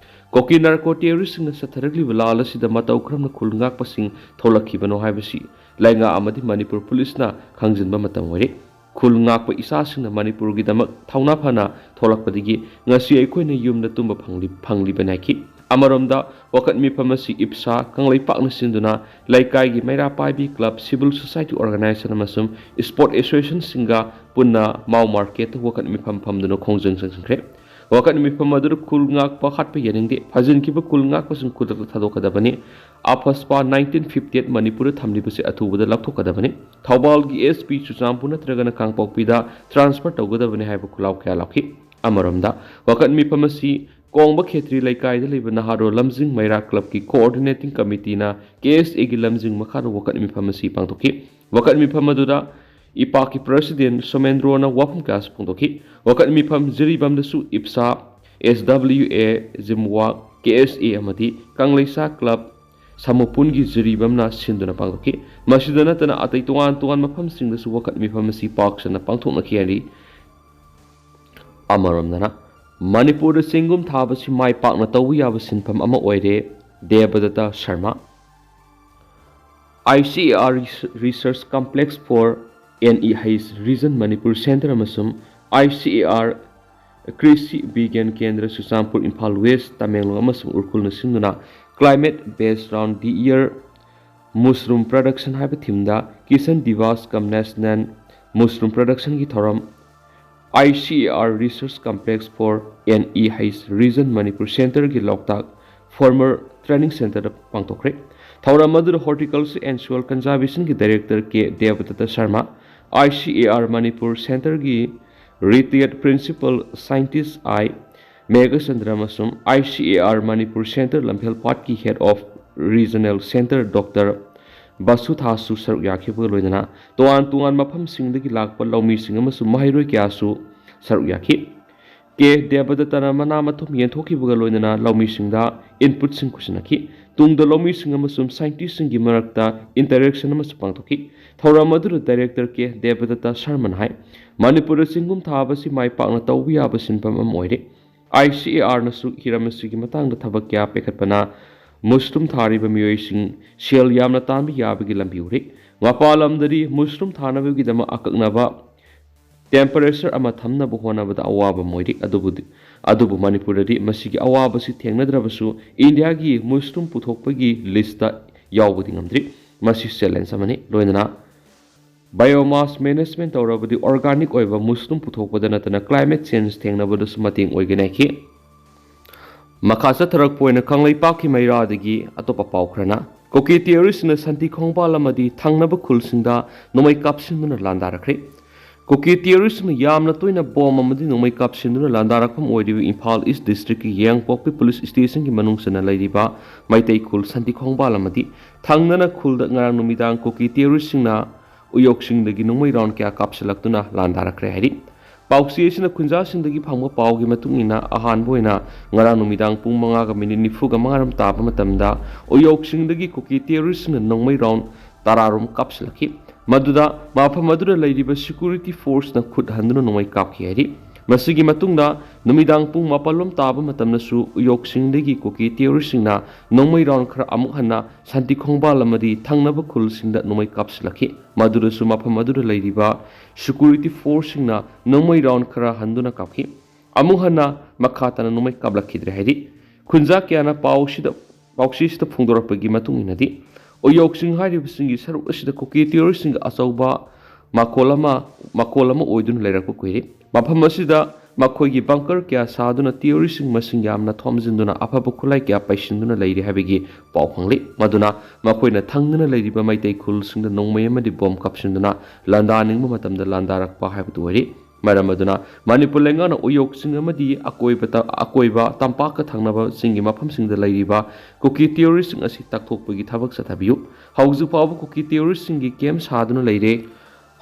ꯀꯣꯀꯤ ꯅꯥꯔꯀꯣ ꯇꯦꯔꯣꯔꯤꯁꯁꯤꯡꯅ ꯆꯠꯊꯔꯛꯂꯤꯕ ꯂꯥꯜ ꯑꯁꯤꯗ ꯃꯇꯧ ꯀꯔꯝꯅ ꯈꯨꯜ ꯉꯥꯛꯄꯁꯤꯡ ꯊꯣꯛꯂꯛꯈꯤꯕꯅꯣ ꯍꯥꯏꯕꯁꯤ ꯂꯩꯉꯥꯛ ꯑꯃꯗꯤ ꯃꯅꯤꯄꯨꯔ ꯄꯨꯂꯤꯁꯅ ꯈꯪꯖꯤꯟꯕ ꯃꯇꯝ ꯑꯣꯏꯔꯦ꯫ ꯈꯨꯜ ꯉꯥꯛꯄ ꯏꯆꯥꯁꯤꯡꯅ ꯃꯅꯤꯄꯨꯔꯒꯤꯗꯃꯛ ꯊꯧꯅꯥ ꯐꯅ ꯊꯣꯛꯂꯛꯄꯗꯒꯤ ꯉꯁꯤ ꯑꯩꯈꯣꯏꯅ ꯌꯨꯝꯗ ꯇꯨꯝꯕ ꯐꯪꯂꯤ-, ꯐꯪꯂꯤꯕꯅꯤ ꯍꯥꯏꯈꯤ꯫ ꯑꯃꯔꯣꯝꯗ, ꯋꯥꯀꯠ ꯃꯤꯐꯝ ꯑꯁꯤ ꯏꯞꯁꯥ ꯀꯪꯂꯩꯄꯥꯛꯅ ꯁꯤꯟꯗꯨꯅ ꯂꯩꯀꯥꯏꯒꯤ ꯃꯩꯔꯥ ꯄꯥꯏꯕꯤ ꯀ꯭ꯂꯕ, ꯁꯤꯚꯤꯜ ꯁꯣꯁꯥꯏꯇꯤ ꯑꯣꯔꯒꯅꯥꯏꯖꯦꯁꯟ ꯑꯃꯁꯨꯡ ꯁ꯭ꯄꯣꯔꯠ ꯑꯦꯁꯣꯁꯤꯌꯦꯁꯟꯁꯤꯡꯒ ꯄꯨꯟꯅ ꯃꯥꯎ ꯃꯥꯔꯀꯦꯠꯇ ꯋꯥꯀꯠ ꯃꯤꯐꯝ ꯐꯝꯗꯨꯅ ꯈꯣꯡꯖꯪ ꯆꯪꯁꯤꯟꯈ꯭ꯔꯦ꯫ ꯋꯥꯀꯠ ꯃꯤꯐꯝ ꯑꯗꯨꯗ ꯈꯨꯜ ꯉꯥꯛꯄ ꯍꯥꯠꯄ ꯌꯥꯅꯤꯡꯗꯦ, ꯐꯥꯖꯤꯟꯈꯤꯕ ꯈꯨꯜ ꯉꯥꯛꯄꯁꯤꯡ ꯈꯨꯗꯛꯇ ꯊꯥꯗꯣꯛꯀꯗꯕꯅꯤ, ꯑꯐꯁꯄꯥ ꯅꯥꯏꯟꯇꯤꯟ ꯐꯤꯐꯇꯤ ꯑꯩꯠ ꯃꯅꯤꯄꯨꯔꯗ ꯊꯝꯂꯤꯕꯁꯤ ꯑꯊꯨꯕꯗ ꯂꯧꯊꯣꯛꯀꯗꯕꯅꯤ, ꯊꯧꯕꯥꯜꯒꯤ ꯑꯦꯁ ꯄꯤ ꯆꯨꯔꯆꯥꯟꯄꯨꯔ ꯅꯠꯇ꯭ꯔꯒꯅ ꯀꯥꯡꯄꯣꯛꯄꯤꯗ ꯇ꯭ꯔꯥꯟꯁꯐꯔ ꯇꯧꯒꯗꯕꯅꯤ ꯍꯥꯏꯕ ꯈꯨꯜꯂꯥꯎ ꯀꯌꯥ ꯂꯥꯎꯈꯤ꯫ ꯑꯃꯔꯣꯝꯗ, ꯋꯥꯀꯠ ꯃꯤꯐꯝ ꯑꯁꯤ ꯀꯣꯡꯕ ꯈꯦꯇ꯭ꯔꯤ ꯂꯩꯀꯥꯏꯗ ꯂꯩꯕ ꯅꯍꯥꯔꯣꯜ ꯂꯝꯖꯤꯡ ꯃꯩꯔꯥ ꯀ꯭ꯂꯕꯀꯤ ꯀꯣꯑꯣꯔꯗꯤꯅꯦꯇꯤꯡ ꯀꯃꯤꯇꯤꯅ ꯀꯦ ꯑꯦꯁ ꯑꯦꯒꯤ ꯂꯝꯖꯤꯡ ꯃꯈꯥꯗ ꯋꯥꯀꯠ ꯃꯤꯐꯝ ꯑꯁꯤ ꯄꯥꯡꯊꯣꯛꯈꯤ꯫ ꯋꯥꯀꯠ ꯃꯤꯐꯝ ꯑꯗꯨꯗ ꯏꯄꯥꯛꯀꯤ ꯄ꯭ꯔꯁꯤꯗꯦꯟ ꯁꯣꯃꯦꯟꯗ꯭ꯔꯣꯅ ꯋꯥꯐꯝ ꯀꯌꯥꯁꯨ ꯐꯣꯡꯗꯣꯛꯈꯤ꯫ ꯋꯥꯀꯠ ꯃꯤꯐꯝ ꯖꯤꯔꯤꯕꯥꯝꯗꯁꯨ ꯏꯞꯁꯥ, ꯑꯦꯁ ꯗꯕ꯭ꯂꯤꯎ ꯑꯦ, ꯖꯤꯝꯋꯥꯛ, ꯀꯦ ꯑꯦꯁ ꯑꯦ ꯑꯃꯗꯤ ꯀꯪꯂꯩꯁꯥ ꯀ꯭ꯂꯕ ꯁꯥꯃꯨꯄꯨꯟꯒꯤ ꯖꯤꯔꯤꯕꯥꯝꯅ ꯁꯤꯟꯗꯨꯅ ꯄꯥꯡꯊꯣꯛꯈꯤ꯫ ꯃꯁꯤꯗ ꯅꯠꯇꯅ ꯑꯇꯩ ꯇꯣꯉꯥꯟ ꯇꯣꯉꯥꯟꯕ ꯃꯐꯝꯁꯤꯡꯗꯁꯨ ꯋꯥꯀꯠ ꯃꯤꯐꯝ ꯑꯁꯤ ꯄꯥꯛ ꯁꯟꯅ ꯄꯥꯡꯊꯣꯛꯅꯈꯤ ꯍꯥꯏꯔꯤ꯫ ꯑꯃꯔꯣꯝꯗꯅ, ꯃꯅꯤꯄꯨꯔꯗ ꯆꯦꯡꯒꯨꯝ ꯊꯥꯕꯁꯤ ꯃꯥꯏ ꯄꯥꯛꯅ ꯇꯧꯕ ꯌꯥꯕ ꯁꯤꯟꯐꯝ ꯑꯃ ꯑꯣꯏꯔꯦ, ꯗꯦꯕꯗꯠꯇ Sharma. I C A R Research Complex for N E H Region Manipur Center ꯑꯃꯁꯨꯡ I C A R ꯀ꯭ꯔꯤꯁꯤ ꯕꯤꯒ꯭ꯌꯥꯟ ꯀꯦꯟꯗ꯭ꯔ ꯆꯨꯔꯆꯥꯟꯄꯨꯔ, ꯏꯝꯐꯥꯜ ꯋꯦꯁ, ꯇꯃꯦꯡꯂꯣꯡ ꯑꯃꯁꯨꯡ ꯎꯈ꯭ꯔꯨꯜꯅ ꯁꯤꯟꯗꯨꯅ Climate Based Round the Year Mushroom Production ꯍꯥꯏꯕ ꯊꯤꯝꯗ ꯀꯤꯁꯟ ꯗꯤꯕꯥꯁ ꯀꯝ ꯅꯦꯁꯅꯦꯜ ꯃꯨꯁꯔꯨꯝ ꯄ꯭ꯔꯗꯛꯁꯟꯒꯤ ꯊꯧꯔꯝ I C A R Research Complex for N E H Region Manipur Centerꯒꯤ Loktak farmer training ꯁꯦꯟꯇꯔꯗ ꯄꯥꯡꯊꯣꯛꯈ꯭ꯔꯦ꯫ ꯊꯧꯔꯝ ꯑꯗꯨꯗ Horticulture and Soil Conservationꯒꯤ director K Debdatta Sharma, I C A R Manipur Centerꯒꯤ retired principal scientist I Meghachandra ꯑꯃꯁꯨꯡ I C A R Manipur Center Lamphel ꯄꯥꯠꯀꯤ Head of Regional Center doctor ꯕꯁꯨꯊꯥꯁꯨ ꯁꯔꯨꯛ ꯌꯥꯈꯤꯕꯒ ꯂꯣꯏꯅꯅ ꯇꯣꯉꯥꯟ ꯇꯣꯉꯥꯟꯕ ꯃꯐꯝꯁꯤꯡꯗꯒꯤ ꯂꯥꯛꯄ ꯂꯧꯃꯤꯁꯤꯡ ꯑꯃꯁꯨꯡ ꯃꯍꯩꯔꯣꯏ ꯀꯌꯥꯁꯨ ꯁꯔꯨꯛ ꯌꯥꯈꯤ꯫ ꯀꯦ ꯗꯦꯕꯗꯠꯇꯅ ꯃꯅꯥ ꯃꯊꯨꯝ ꯌꯦꯟꯊꯣꯛꯈꯤꯕꯒ ꯂꯣꯏꯅꯅ ꯂꯧꯃꯤꯁꯤꯡꯗ ꯏꯟꯄꯨꯠꯁꯤꯡ ꯈꯨꯠꯁꯤꯟꯅꯈꯤ꯫ ꯇꯨꯡꯗ ꯂꯧꯃꯤꯁꯤꯡ ꯑꯃꯁꯨꯡ ꯁꯥꯏꯟꯇꯤꯁꯁꯤꯡꯒꯤ ꯃꯔꯛꯇ ꯏꯟꯇꯔꯦꯛꯁꯟ ꯑꯃꯁꯨ ꯄꯥꯡꯊꯣꯛꯈꯤ꯫ ꯊꯧꯔꯝ ꯑꯗꯨꯗ ꯗꯥꯏꯔꯦꯛꯇꯔ ꯀꯦ ꯗꯦꯕꯗꯠꯇ ꯁꯔꯃꯅ ꯍꯥꯏ, ꯃꯅꯤꯄꯨꯔꯗ ꯆꯤꯡꯒꯨꯝ ꯊꯥꯕ ꯑꯁꯤ ꯃꯥꯏ ꯄꯥꯛꯅ ꯇꯧꯕ ꯌꯥꯕ ꯁꯤꯟꯐꯝ ꯑꯃ ꯑꯣꯏꯔꯦ꯫ ꯑꯥꯏ ꯁꯤ ꯑꯦ ꯑꯥꯔꯅꯁꯨ ꯍꯤꯔꯝ ꯑꯁꯤꯒꯤ ꯃꯇꯥꯡꯗ ꯊꯕꯛ ꯀꯌꯥ ꯄꯥꯏꯈꯠꯄꯅ ꯃꯨꯁꯔꯨꯝ ꯊꯥꯔꯤꯕ ꯃꯤꯑꯣꯏꯁꯤꯡ ꯁꯦꯜ ꯌꯥꯝꯅ ꯇꯥꯟꯕ ꯌꯥꯕꯒꯤ ꯂꯝꯕꯤ ꯎꯔꯦ꯫ ꯃꯄꯥꯟ ꯂꯝꯗꯗꯤ ꯃꯨꯁꯔꯨꯝ ꯊꯥꯅꯕꯒꯤꯗꯃꯛ ꯑꯀꯛꯅꯕ ꯇꯦꯝꯄꯔꯦꯆꯔ ꯑꯃ ꯊꯝꯅꯕ ꯍꯣꯠꯅꯕꯗ ꯑꯋꯥꯕ ꯑꯃ ꯑꯣꯏꯔꯤ꯫ ꯑꯗꯨꯕꯨ, ꯑꯗꯨꯕꯨ ꯃꯅꯤꯄꯨꯔꯗꯗꯤ ꯃꯁꯤꯒꯤ ꯑꯋꯥꯕꯁꯤ ꯊꯦꯡꯅꯗ꯭ꯔꯕꯁꯨ, ꯏꯟꯗꯤꯌꯥꯒꯤ ꯃꯨꯁꯔꯨꯝ ꯄꯨꯊꯣꯛꯄꯒꯤ ꯂꯤꯁꯇ ꯌꯥꯎꯕꯗꯤ ꯉꯝꯗ꯭ꯔꯤ꯫ ꯃꯁꯤ ꯆꯦꯂꯦꯟꯖ ꯑꯃꯅꯤ꯫ ꯂꯣꯏꯅꯅ ꯕꯥꯏꯑꯣꯃꯥꯁ ꯃꯦꯅꯦꯖꯃꯦꯟ ꯇꯧꯔꯕꯗꯤ ꯑꯣꯔꯒꯥꯅꯤꯛ ꯑꯣꯏꯕ ꯃꯨꯁꯔꯨꯝ ꯄꯨꯊꯣꯛꯄꯗ ꯅꯠꯇꯅ ꯀ꯭ꯂꯥꯏꯃꯦꯠ ꯆꯦꯟꯖ ꯊꯦꯡꯅꯕꯗꯁꯨ ꯃꯇꯦꯡ ꯑꯣꯏꯒꯅꯤ ꯍꯥꯏꯈꯤ꯫ ꯃꯈꯥ ꯆꯠꯊꯔꯛꯄ ꯑꯣꯏꯅ ꯀꯪꯂꯩꯄꯥꯛꯀꯤ ꯃꯩꯔꯥꯗꯒꯤ ꯑꯇꯣꯞꯄ ꯄꯥꯎ ꯈꯔꯅ, ꯀꯨꯀꯤ ꯇꯦꯔꯣꯔꯤꯁꯅ ꯁꯟꯇꯤ ꯈꯣꯡꯕꯥꯜ ꯑꯃꯗꯤ ꯊꯪꯅꯕ ꯈꯨꯜꯁꯤꯡꯗ ꯅꯣꯡꯃꯩ ꯀꯥꯞꯁꯤꯟꯗꯨꯅ ꯂꯥꯟꯗꯥꯔꯛꯈ꯭ꯔꯦ꯫ ꯀꯨꯀꯤ ꯇꯦꯔꯣꯔꯤꯁꯅ ꯌꯥꯝꯅ ꯇꯣꯏꯅ ꯕꯣꯝ ꯑꯃꯗꯤ ꯅꯣꯡꯃꯩ ꯀꯥꯞꯁꯤꯟꯗꯨꯅ ꯂꯥꯟꯗꯥꯔꯛꯐꯝ ꯑꯣꯏꯔꯤꯕ ꯏꯝꯐꯥꯜ ꯏꯁ ꯗꯤꯁꯇ꯭ꯔꯤꯛꯀꯤ ꯌꯥꯏꯉꯪꯄꯣꯛꯄꯤ ꯄꯨꯂꯤꯁ ꯁ꯭ꯇꯦꯁꯟꯒꯤ ꯃꯅꯨꯡ ꯆꯟꯅ ꯂꯩꯔꯤꯕ ꯃꯩꯇꯩ ꯈꯨꯜ ꯁꯟꯇꯤ ꯈꯣꯡꯕꯥꯜ ꯑꯃꯗꯤ ꯊꯪꯅꯅ ꯈꯨꯜꯗ ꯉꯔꯥꯡ ꯅꯨꯃꯤꯗꯥꯡ ꯀꯨꯀꯤ ꯇꯦꯔꯣꯔꯤꯁꯁꯤꯡꯅ ꯎꯌꯣꯛꯁꯤꯡꯗꯒꯤ ꯅꯣꯡꯃꯩ ꯔꯥꯎꯟ ꯀꯌꯥ ꯀꯥꯞꯁꯤꯜꯂꯛꯇꯨꯅ ꯂꯥꯟꯗꯥꯔꯛꯈ꯭ꯔꯦ ꯍꯥꯏꯔꯤ꯫ ꯄꯥꯎꯆꯦ ꯑꯁꯤꯅ ꯈꯨꯟꯖꯥꯁꯤꯡꯗꯒꯤ ꯐꯪꯕ ꯄꯥꯎꯒꯤ ꯃꯇꯨꯡ ꯏꯟꯅ, ꯑꯍꯥꯟꯕ ꯑꯣꯏꯅ ꯉꯔꯥꯡ ꯅꯨꯃꯤꯗꯥꯡ ꯄꯨꯡ ꯃꯉꯥꯒ ꯃꯤꯅꯤꯠ ꯅꯤꯐꯨꯒ ꯃꯉꯥꯔꯣꯝ ꯇꯥꯕ ꯃꯇꯝꯗ ꯎꯌꯣꯛꯁꯤꯡꯗꯒꯤ ꯀꯨꯀꯤ ꯇꯦꯔꯣꯔꯤꯁꯁꯤꯡꯅ ꯅꯣꯡꯃꯩ ꯔꯥꯎꯟ ꯇꯔꯥꯔꯣꯝ ꯀꯥꯞꯁꯤꯜꯂꯛꯈꯤ꯫ ꯃꯗꯨꯗ ꯃꯐꯝ ꯑꯗꯨꯗ ꯂꯩꯔꯤꯕ ꯁꯦꯀ꯭ꯌꯨꯔꯤꯇꯤ ꯐꯣꯔꯁꯅ ꯈꯨꯠ ꯍꯟꯗꯨꯅ ꯅꯣꯡꯃꯩ ꯀꯥꯞꯈꯤ ꯍꯥꯏꯔꯤ꯫ ꯃꯁꯤꯒꯤ ꯃꯇꯨꯡꯗ ꯅꯨꯃꯤꯗꯥꯡ ꯄꯨꯡ ꯃꯥꯄꯜꯂꯣꯝ ꯇꯥꯕ ꯃꯇꯝꯗꯁꯨ ꯎꯌꯣꯛꯁꯤꯡꯗꯒꯤ ꯀꯨꯀꯤ ꯇꯦꯔꯣꯔꯤꯁꯁꯤꯡꯅ ꯅꯣꯡꯃꯩ ꯔꯥꯎꯟ ꯈꯔ ꯑꯃꯨꯛ ꯍꯟꯅ ꯁꯟꯇꯤ ꯈꯣꯡꯕꯥꯜ ꯑꯃꯗꯤ ꯊꯪꯅꯕ ꯈꯨꯜꯁꯤꯡꯗ ꯅꯣꯡꯃꯩ ꯀꯥꯞꯁꯤꯜꯂꯛꯈꯤ꯫ ꯃꯗꯨꯗꯁꯨ ꯃꯐꯝ ꯑꯗꯨꯗ ꯂꯩꯔꯤꯕ ꯁꯦꯀ꯭ꯌꯨꯔꯤꯇꯤ ꯐꯣꯔꯁꯁꯤꯡꯅ ꯅꯣꯡꯃꯩ ꯔꯥꯎꯟ ꯈꯔ ꯍꯟꯗꯨꯅ ꯀꯥꯞꯈꯤ꯫ ꯑꯃꯨꯛ ꯍꯟꯅ ꯃꯈꯥ ꯇꯥꯅ ꯅꯣꯡꯃꯩ ꯀꯥꯞꯂꯛꯈꯤꯗ꯭ꯔꯦ ꯍꯥꯏꯔꯤ꯫ ꯈꯨꯟꯖꯥ ꯀꯌꯥꯅ ꯄꯥꯎꯁꯤꯗ, ꯄꯥꯎꯆꯦꯁꯤꯗ ꯐꯣꯡꯗꯣꯔꯛꯄꯒꯤ ꯃꯇꯨꯡ ꯏꯟꯅꯗꯤ, ꯎꯌꯣꯛꯁꯤꯡ ꯍꯥꯏꯔꯤꯕꯁꯤꯡꯒꯤ ꯁꯔꯨꯛ ꯑꯁꯤꯗ ꯀꯨꯀꯤ ꯇꯦꯔꯣꯔꯤꯁꯁꯤꯡꯒꯤ ꯑꯆꯧꯕ ꯃꯀꯣꯜ ꯑꯃ, ꯃꯀꯣꯜ ꯑꯃ ꯑꯣꯏꯗꯨꯅ ꯂꯩꯔꯛꯄ ꯀꯨꯏꯔꯦ꯫ ꯃꯐꯝ ꯑꯁꯤꯗ ꯃꯈꯣꯏꯒꯤ ꯕꯪꯀꯔ ꯀꯌꯥ ꯁꯥꯗꯨꯅ ꯇꯦꯔꯣꯔꯤꯁꯁꯤꯡ ꯃꯁꯤꯡ ꯌꯥꯝꯅ ꯊꯣꯝꯖꯤꯟꯗꯨꯅ ꯑꯐꯕ ꯈꯨꯠꯂꯥꯏ ꯀꯌꯥ ꯄꯩꯁꯤꯟꯗꯨꯅ ꯂꯩꯔꯤ ꯍꯥꯏꯕꯒꯤ ꯄꯥꯎ ꯐꯪꯂꯤ꯫ ꯃꯗꯨꯅ ꯃꯈꯣꯏꯅ ꯊꯪꯅꯅ ꯂꯩꯔꯤꯕ ꯃꯩꯇꯩ ꯈꯨꯜꯁꯤꯡꯗ ꯅꯣꯡꯃꯩ ꯑꯃꯗꯤ ꯕꯣꯝ ꯀꯥꯞꯁꯤꯟꯗꯨꯅ ꯂꯥꯟꯗꯥꯅꯤꯡꯕ ꯃꯇꯝꯗ ꯂꯥꯟꯗꯥꯔꯛꯄ ꯍꯥꯏꯕꯗꯨ ꯑꯣꯏꯔꯤ꯫ ꯃꯔꯝ ꯑꯗꯨꯅ ꯃꯅꯤꯄꯨꯔ ꯂꯩꯉꯥꯛꯅ ꯎꯌꯣꯛꯁꯤꯡ ꯑꯃꯗꯤ ꯑꯀꯣꯏꯕ ꯇ-, ꯑꯀꯣꯏꯕ ꯇꯝꯄꯥꯛꯀ ꯊꯪꯅꯕ ꯆꯤꯡꯒꯤ ꯃꯐꯝꯁꯤꯡꯗ ꯂꯩꯔꯤꯕ ꯀꯨꯀꯤ ꯇꯦꯔꯣꯔꯤꯁꯁꯤꯡ ꯑꯁꯤ ꯇꯛꯊꯣꯛꯄꯒꯤ ꯊꯕꯛ ꯆꯠꯊꯕꯤꯌꯨ꯫ ꯍꯧꯖꯤꯛ ꯐꯥꯎꯕ ꯀꯨꯀꯤ ꯇꯦꯔꯣꯔꯤꯁꯁꯤꯡꯒꯤ ꯀꯦꯝꯞ ꯁꯥꯗꯨꯅ ꯂꯩꯔꯦ꯫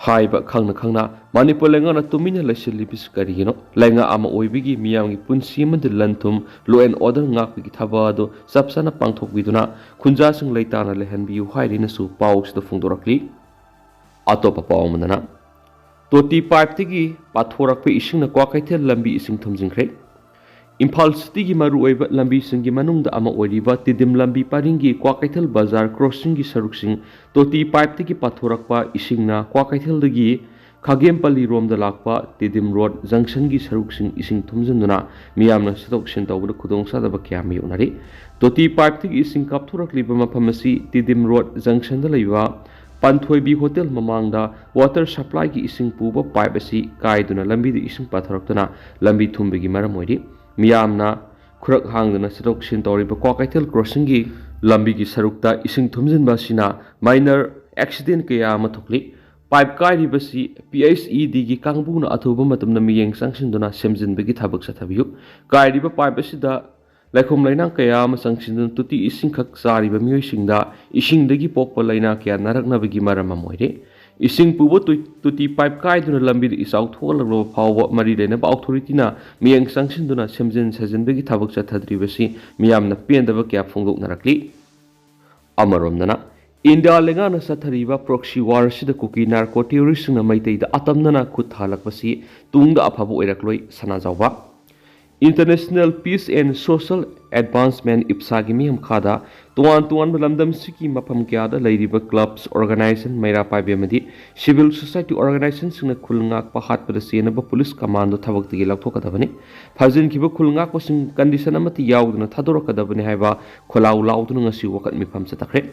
ꯍꯥꯏꯕ ꯈꯪꯅ ꯈꯪꯅ ꯃꯅꯤꯄꯨꯔ ꯂꯩꯉꯥꯛꯅ ꯇꯨꯃꯤꯟꯅ ꯂꯩꯁꯤꯜꯂꯤꯕꯁꯤ ꯀꯔꯤꯒꯤꯅꯣ? ꯂꯩꯉꯥꯛ ꯑꯃ ꯑꯣꯏꯕꯒꯤ ꯃꯤꯌꯥꯝꯒꯤ ꯄꯨꯟꯁꯤ ꯑꯃꯗꯤ ꯂꯟ ꯊꯨꯝ, law and order ꯉꯥꯛꯄꯒꯤ ꯊꯕꯛ ꯑꯗꯨ ꯆꯞ ꯆꯥꯅ ꯄꯥꯡꯊꯣꯛꯄꯤꯗꯨꯅ ꯈꯨꯟꯖꯥꯁꯤꯡ ꯂꯩꯇꯥꯅ ꯂꯩꯍꯟꯕꯤꯌꯨ ꯍꯥꯏꯔꯤꯅꯁꯨ ꯄꯥꯎꯁꯤꯗ ꯐꯣꯡꯗꯣꯔꯛꯂꯤ꯫ ꯑꯇꯣꯞꯄ ꯄꯥꯎ ꯑꯃꯗꯅ, ꯇꯣꯇꯤ ꯄꯥꯏꯞꯇꯒꯤ ꯄꯥꯊꯣꯔꯛꯄ ꯏꯁꯤꯡꯅ ꯀ꯭ꯋꯥꯀꯩꯊꯦꯜ ꯂꯝꯕꯤ ꯏꯁꯤꯡ ꯊꯨꯝꯖꯤꯟꯈ꯭ꯔꯦ꯫ ꯏꯝꯐꯥꯜ ꯁꯤꯇꯤꯒꯤ ꯃꯔꯨꯑꯣꯏꯕ ꯂꯝꯕꯤꯁꯤꯡꯒꯤ ꯃꯅꯨꯡꯗ ꯑꯃ ꯑꯣꯏꯔꯤꯕ ꯇꯤꯗꯤꯝ ꯂꯝꯕꯤ ꯄꯔꯤꯡꯒꯤ ꯀ꯭ꯋꯥꯀꯩꯊꯦꯜ ꯕꯖꯥꯔ ꯀ꯭ꯔꯣꯁꯤꯡꯒꯤ ꯁꯔꯨꯛꯁꯤꯡ ꯇꯣꯇꯤ ꯄꯥꯏꯞꯇꯒꯤ ꯄꯥꯊꯣꯔꯛꯄ ꯏꯁꯤꯡꯅ ꯀ꯭ꯋꯥꯀꯩꯊꯦꯜꯗꯒꯤ ꯈꯥꯒꯦꯝꯄꯜꯂꯤ ꯔꯣꯝꯗ ꯂꯥꯛꯄ ꯇꯤꯗꯤꯝ ꯔꯣꯗ ꯖꯪꯁꯟꯒꯤ ꯁꯔꯨꯛꯁꯤꯡ ꯏꯁꯤꯡ ꯊꯨꯝꯖꯤꯟꯗꯨꯅ ꯃꯤꯌꯥꯝꯅ ꯆꯠꯊꯣꯛ ꯆꯠꯁꯤꯟ ꯇꯧꯕꯗ ꯈꯨꯗꯣꯡꯆꯥꯗꯕ ꯀꯌꯥ ꯃꯥꯌꯣꯛꯅꯔꯤ꯫ ꯇꯣꯇꯤ ꯄꯥꯏꯞꯇꯒꯤ ꯏꯁꯤꯡ ꯀꯥꯞꯊꯣꯔꯛꯂꯤꯕ ꯃꯐꯝ ꯑꯁꯤ ꯇꯤꯗꯤꯝ ꯔꯣꯗ ꯖꯪꯁꯟꯗ ꯂꯩꯕ ꯄꯥꯟꯊꯣꯏꯕꯤ ꯍꯣꯇꯦꯜ ꯃꯃꯥꯡꯗ ꯋꯥꯇꯔ ꯁꯄ꯭ꯂꯥꯏꯒꯤ ꯏꯁꯤꯡ ꯄꯨꯕ ꯄꯥꯏꯞ ꯑꯁꯤ ꯀꯥꯏꯗꯨꯅ ꯂꯝꯕꯤꯗ ꯏꯁꯤꯡ ꯄꯥꯊꯣꯔꯛꯇꯨꯅ ꯂꯝꯕꯤ ꯊꯨꯝꯕꯒꯤ ꯃꯔꯝ ꯑꯣꯏꯔꯤ꯫ ꯃꯤꯌꯥꯝꯅ ꯈꯨꯔꯛ ꯍꯥꯡꯗꯅ ꯆꯠꯊꯣꯛ ꯆꯠꯁꯤꯟ ꯇꯧꯔꯤꯕ ꯀ꯭ꯋꯥꯀꯩꯊꯦꯜ ꯀ꯭ꯔꯣꯁꯤꯡꯒꯤ ꯂꯝꯕꯤꯒꯤ ꯁꯔꯨꯛꯇ ꯏꯁꯤꯡ ꯊꯨꯝꯖꯤꯟꯕ ꯑꯁꯤꯅ ꯃꯥꯏꯅꯔ ꯑꯦꯛꯁꯤꯗꯦꯟ ꯀꯌꯥ ꯑꯃ ꯊꯣꯛꯂꯤ꯫ ꯄꯥꯏꯞ ꯀꯥꯏꯔꯤꯕꯁꯤ ꯄꯤ ꯑꯩꯆ ꯏ ꯗꯤꯒꯤ ꯀꯥꯡꯕꯨꯅ ꯑꯊꯨꯕ ꯃꯇꯝꯗ ꯃꯤꯠꯌꯦꯡ ꯆꯪꯁꯤꯟꯗꯨꯅ ꯁꯦꯝꯖꯤꯟꯕꯒꯤ ꯊꯕꯛ ꯆꯠꯊꯕꯤꯌꯨ꯫ ꯀꯥꯏꯔꯤꯕ ꯄꯥꯏꯞ ꯑꯁꯤꯗ ꯂꯩꯈꯣꯝ ꯂꯩꯅꯥꯡ ꯀꯌꯥ ꯑꯃ ꯆꯪꯁꯤꯟꯗꯨꯅ ꯇꯣꯇꯤ ꯏꯁꯤꯡꯈꯛ ꯆꯥꯔꯤꯕ ꯃꯤꯑꯣꯏꯁꯤꯡꯗ ꯏꯁꯤꯡꯗꯒꯤ ꯄꯣꯛꯄ ꯂꯥꯏꯅꯥ ꯀꯌꯥ ꯅꯥꯔꯛꯅꯕꯒꯤ ꯃꯔꯝ ꯑꯃ ꯑꯣꯏꯔꯦ꯫ ꯏꯁꯤꯡ ꯄꯨꯕ ꯇꯨ-, ꯇꯣꯇꯤ ꯄꯥꯏꯞ ꯀꯥꯏꯗꯨꯅ ꯂꯝꯕꯤꯗ ꯏꯆꯥꯎ ꯊꯣꯛꯍꯜꯂꯛꯂꯕ ꯐꯥꯎꯕ ꯃꯔꯤ ꯂꯩꯅꯕ ꯑꯣꯊꯣꯔꯤꯇꯤꯅ ꯃꯤꯠꯌꯦꯡ ꯆꯪꯁꯤꯟꯗꯨꯅ ꯁꯦꯝꯖꯤꯟ ꯁꯥꯖꯤꯟꯕꯒꯤ ꯊꯕꯛ ꯆꯠꯊꯗ꯭ꯔꯤꯕꯁꯤ ꯃꯤꯌꯥꯝꯅ ꯄꯦꯟꯗꯕ ꯀꯌꯥ ꯐꯣꯡꯗꯣꯛꯅꯔꯛꯂꯤ꯫ ꯑꯃꯔꯣꯝꯗꯅ, ꯏꯟꯗꯤꯌꯥ ꯂꯩꯉꯥꯛꯅ ꯆꯠꯊꯔꯤꯕ ꯄ꯭ꯔꯣꯛꯁꯤ ꯋꯥꯔ ꯑꯁꯤꯗ ꯀꯨꯀꯤ ꯅꯥꯔꯀꯣ ꯇꯦꯔꯣꯔꯤꯁꯁꯤꯡꯅ ꯃꯩꯇꯩꯗ ꯑꯇꯝꯅꯅ ꯈꯨꯠ ꯊꯥꯍꯜꯂꯛꯄꯁꯤ ꯇꯨꯡꯗ ꯑꯐꯕ ꯑꯣꯏꯔꯛꯂꯣꯏ ꯁꯅꯥꯖꯥꯎꯕ꯫ International Peace and Social Advancement, ꯏꯞꯁꯥꯒꯤ ꯃꯤꯍꯨꯝꯈꯥꯗ ꯇꯣꯉꯥꯟ ꯇꯣꯉꯥꯟꯕ ꯂꯝꯗꯝꯁꯤꯒꯤ ꯃꯐꯝ ꯀꯌꯥꯗ ꯂꯩꯔꯤꯕ ꯀ꯭ꯂꯕꯁ, ꯑꯣꯔꯒꯅꯥꯏꯖꯦꯁꯟ, ꯃꯩꯔꯥ ꯄꯥꯏꯕꯤ ꯑꯃꯗꯤ ꯁꯤꯚꯤꯜ ꯁꯣꯁꯥꯏꯇꯤ ꯑꯣꯔꯒꯅꯥꯏꯖꯦꯁꯟꯁꯤꯡꯅ ꯈꯨꯜ ꯉꯥꯛꯄ ꯍꯥꯠꯄꯗ ꯆꯦꯟꯅꯕ ꯄꯨꯂꯤꯁ ꯀꯃꯥꯟꯗꯣ ꯊꯕꯛꯇꯒꯤ ꯂꯧꯊꯣꯛꯀꯗꯕꯅꯤ꯫ ꯐꯥꯖꯤꯟꯈꯤꯕ ꯈꯨꯜ ꯉꯥꯛꯄꯁꯤꯡ ꯀꯟꯗꯤꯁꯟ ꯑꯃꯠꯇ ꯌꯥꯎꯗꯅ ꯊꯥꯗꯣꯔꯛꯀꯗꯕꯅꯤ ꯍꯥꯏꯕ ꯈꯣꯜꯂꯥꯎ ꯂꯥꯎꯗꯨꯅ ꯉꯁꯤ ꯋꯥꯀꯠ ꯃꯤꯐꯝ ꯆꯠꯊꯈ꯭ꯔꯦ꯫